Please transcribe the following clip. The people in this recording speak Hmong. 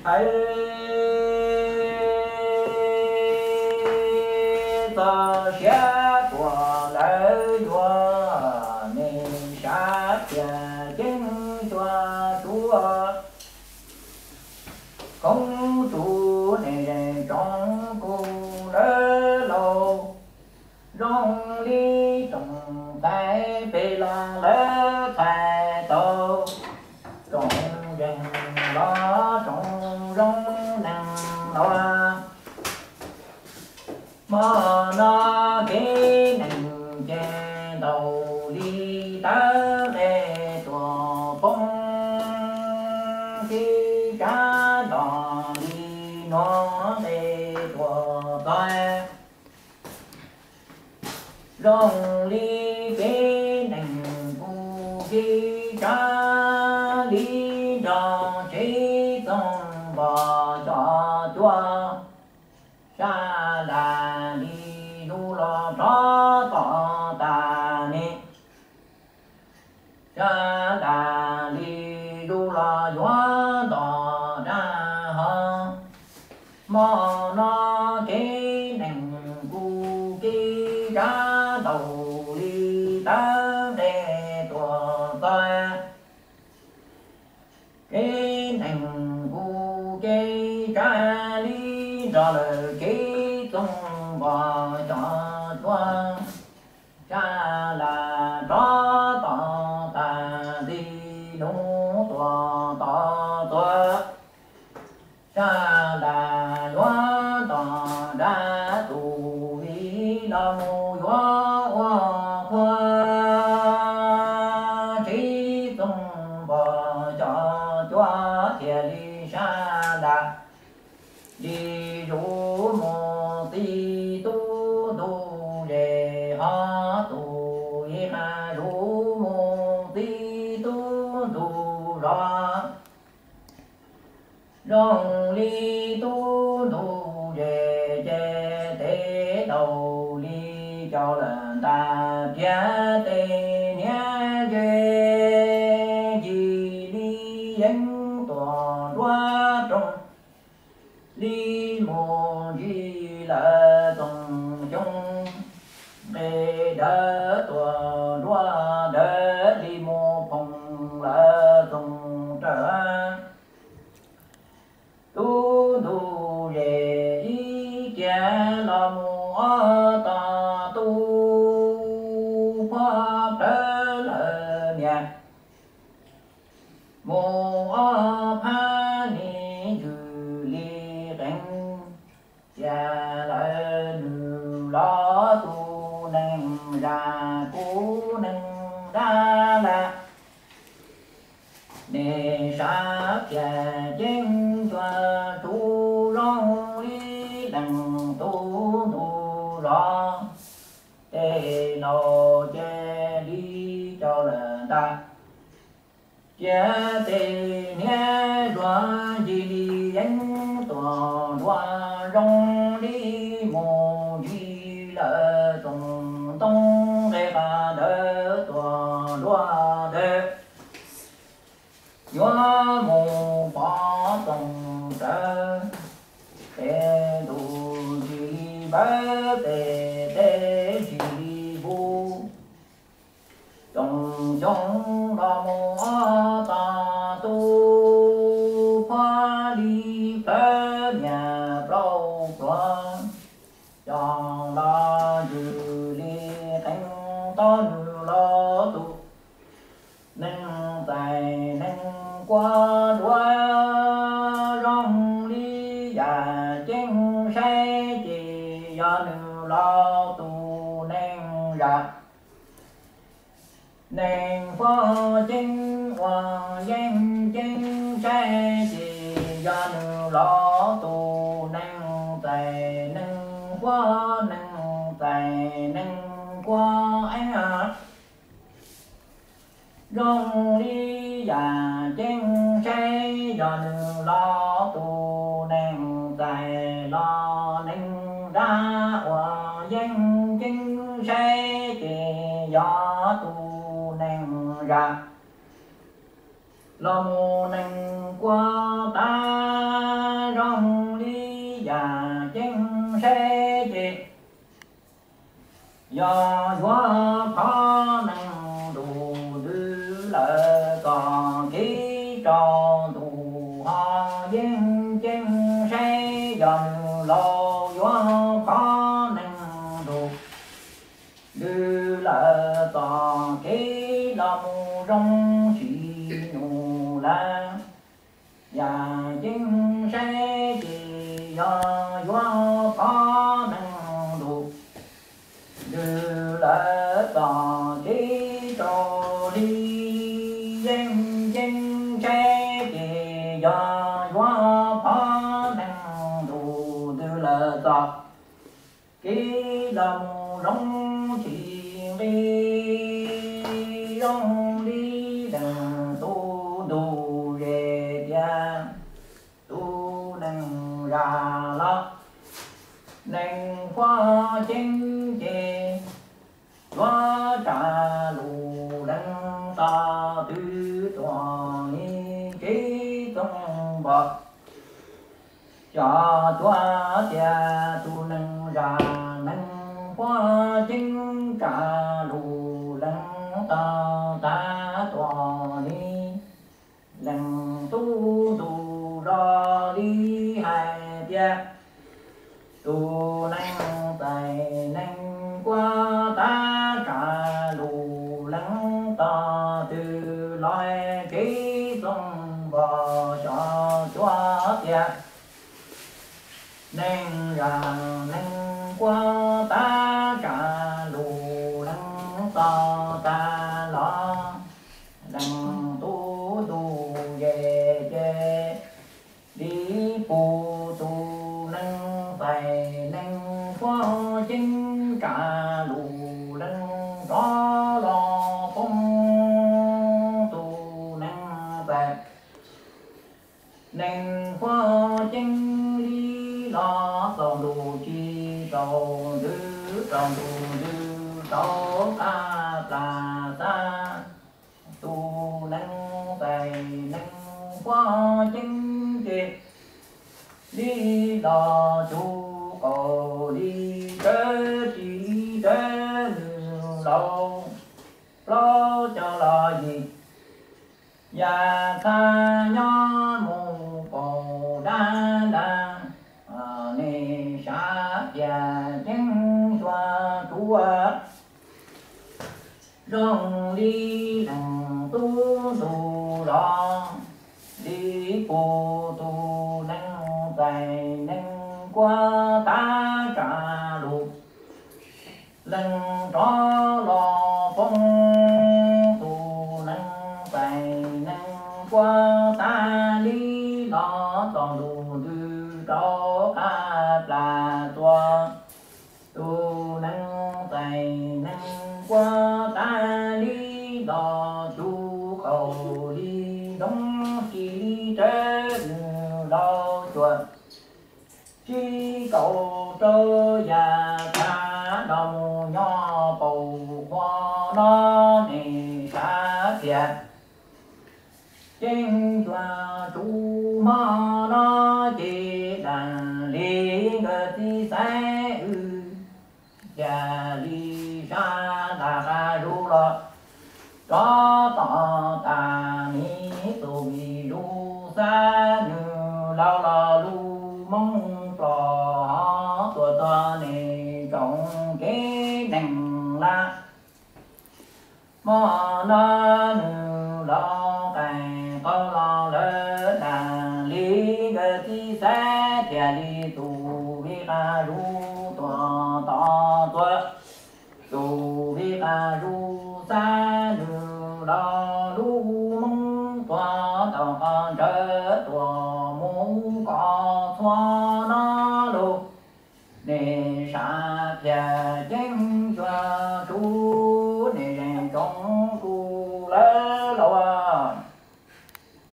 Hais txog siab tuag lawv yuav, nej sab tias ceeb xyuas tsuav, koob tsum nej tsoom kuv lawv laus, zoo li tsoom ntxhais pem los lawv txhais tau, tsoom zeej los tsoom zoo neeg los. Hmo no kev neeg ces ntaus li tawv nqe tuam poob, kev tsav nrog li nuav nqe tuam txog. Zoo li kev neeg kuv kev tsav li nrog tsev txoog npog cov cuab, sab nram li zuj los rov tom tas ne, sab nram li zuj los yuav nto dag hov. Hmo no kev neeg kuv kev tsav ntaus li tawv nqe tuam txog. Kev neeg kuv kev tsav li nrog lawv kev txoog npog cov cuab, sab nram rov tom tas ntxi nub tuam tom txuas, sab nram yuav tom dab tus li los mus yuav ua qhua, tsev txoog npog cov cuab thiaj li sab nram li zuj mus txij tub ntug zes hov, tus ib qho zuj mus txij tub ntug zos. Zoo li tub ntug zes ces tes daus li cau lawm ntag, tiav tes hniav ze ncig li yeeb tuam nruab rooj, li mus ntsis lawm txoos xyoo, nqe dawb tuam nruab dawb li mus phoom lawm txoos rawv. Tub ntug zes ib kiag los mus ob tog tub, phuab plawv lawm niam mus ob phab ni ntsws li qees, cia lawv nws los tus neeg zam kuv neeg dab lawm. Nej sab thiaj ceeb cuag tsuv zoo li leej tub ntug zos, tes laus cia li cau lawm ntag. Tiav tes hniav zuag ncig li yeeb tuam nruab, zoo li mus ntsis lawm txoos ntoo, nqe qhov dawb tuam nruab dawb yuav mus pov txoos rawv. Tes ntuj ntsis li npawv, tes teb ntsis li npub, txoos xyoo los mus ob tog tub, phuab li plawv niam plaub pluav, coj los ntsws li qees tau nws los tus neeg txais neeg kuab duav, zoo li yam ceeb saib ces yog nws los tus neeg zam. Neeg huab ceeb ua yeeb ceeb saib ces yog nws los tus neeg txais neeg huab, neeg txais neeg kuab eeb. Zoo li yam ceeb saib yog nws los tus neeg txais los neeg dab, ua yeeb ceeb saib ces yog tus neeg zam. Los mus neeg kuaj tab zoo li yam ceeb saib ces, yog yuav qhov neeg ntus ntws lawm txoj kev rau ntuj ho yeej ceeb saib, yog nws laus yuav qhov neeg ntus ntws lawm txoj kev los mus zoo tsis nus lawm. Yam ceeb saib ces yog yuav qhov neeg ntus ntws lawm txoj kev rau li yeej ceeb saib ces yog yuav qhov neeg ntus ntws lawm txoj kev los mus zoo tsis nqi, zoo li leej tub ntuj ze tias tus neeg zam los neeg quaj ceeb ces yuav tsa lus leej tau twb tuag li tsev txooj npog. Xyov cuag tias tus neeg zam neeg quaj ceeb tsa lus leej tau tag tuag li leej tub ntuj zos li hais tias tus neeg txais neeg kuaj tab tsa lus leej tau twb los tsev txooj npog. Xyov cuag tias neeg zam neeg kuaj tab tsa lus leej tau tag los leej tub ntuj ze ces li pus tus neeg txais neeg kuaj ceeb tsa lus leej rov los poob. Tus neeg txais neeg kuaj ceeb li los txaus ntuj tsis txaus ntws, txaus ntuj ntws txaus qab plas xab. Tus neeg txais neeg kuaj ceeb ces li los cuj kaus li tsawv tsis tsawv nws laus plaub caug los yim. Yam txaj nyob mus kaum dab ntag, nej sav tias ceeb xyuas tsuav zoo li leej tub ntuj zos li pus tus neeg txais neeg kuaj tab tsa lus leej rov los poob. Tus neeg txais neeg kuaj tab li los txaus ntuj ntws rau qab plas tuaj. Tus neeg txais neeg kuaj tab li los cuj kaus li ntoo tsis li tsawv nws laus cuaj. Tsib kaum rau yam txaj los mus nyob paus qhua no, nej sav tias ceeb xyuas tsuav hmo no ces dam li nkawd txiv xaiv wb thiaj li sab ntas qab zus los rov tom tas niv tus vij zus xab nws laus los lub moob plos tuaj txog nej tsoom kev neeg laj. Hmo no nws laus qaim qau los lawm dam li nkawd txiv xaiv thiaj li tus vij qab zus tuaj tom txuas. Tus vij qab zus xab nws laus lub moob tuaj tau qhov ntsawv tuaj mus kov txhua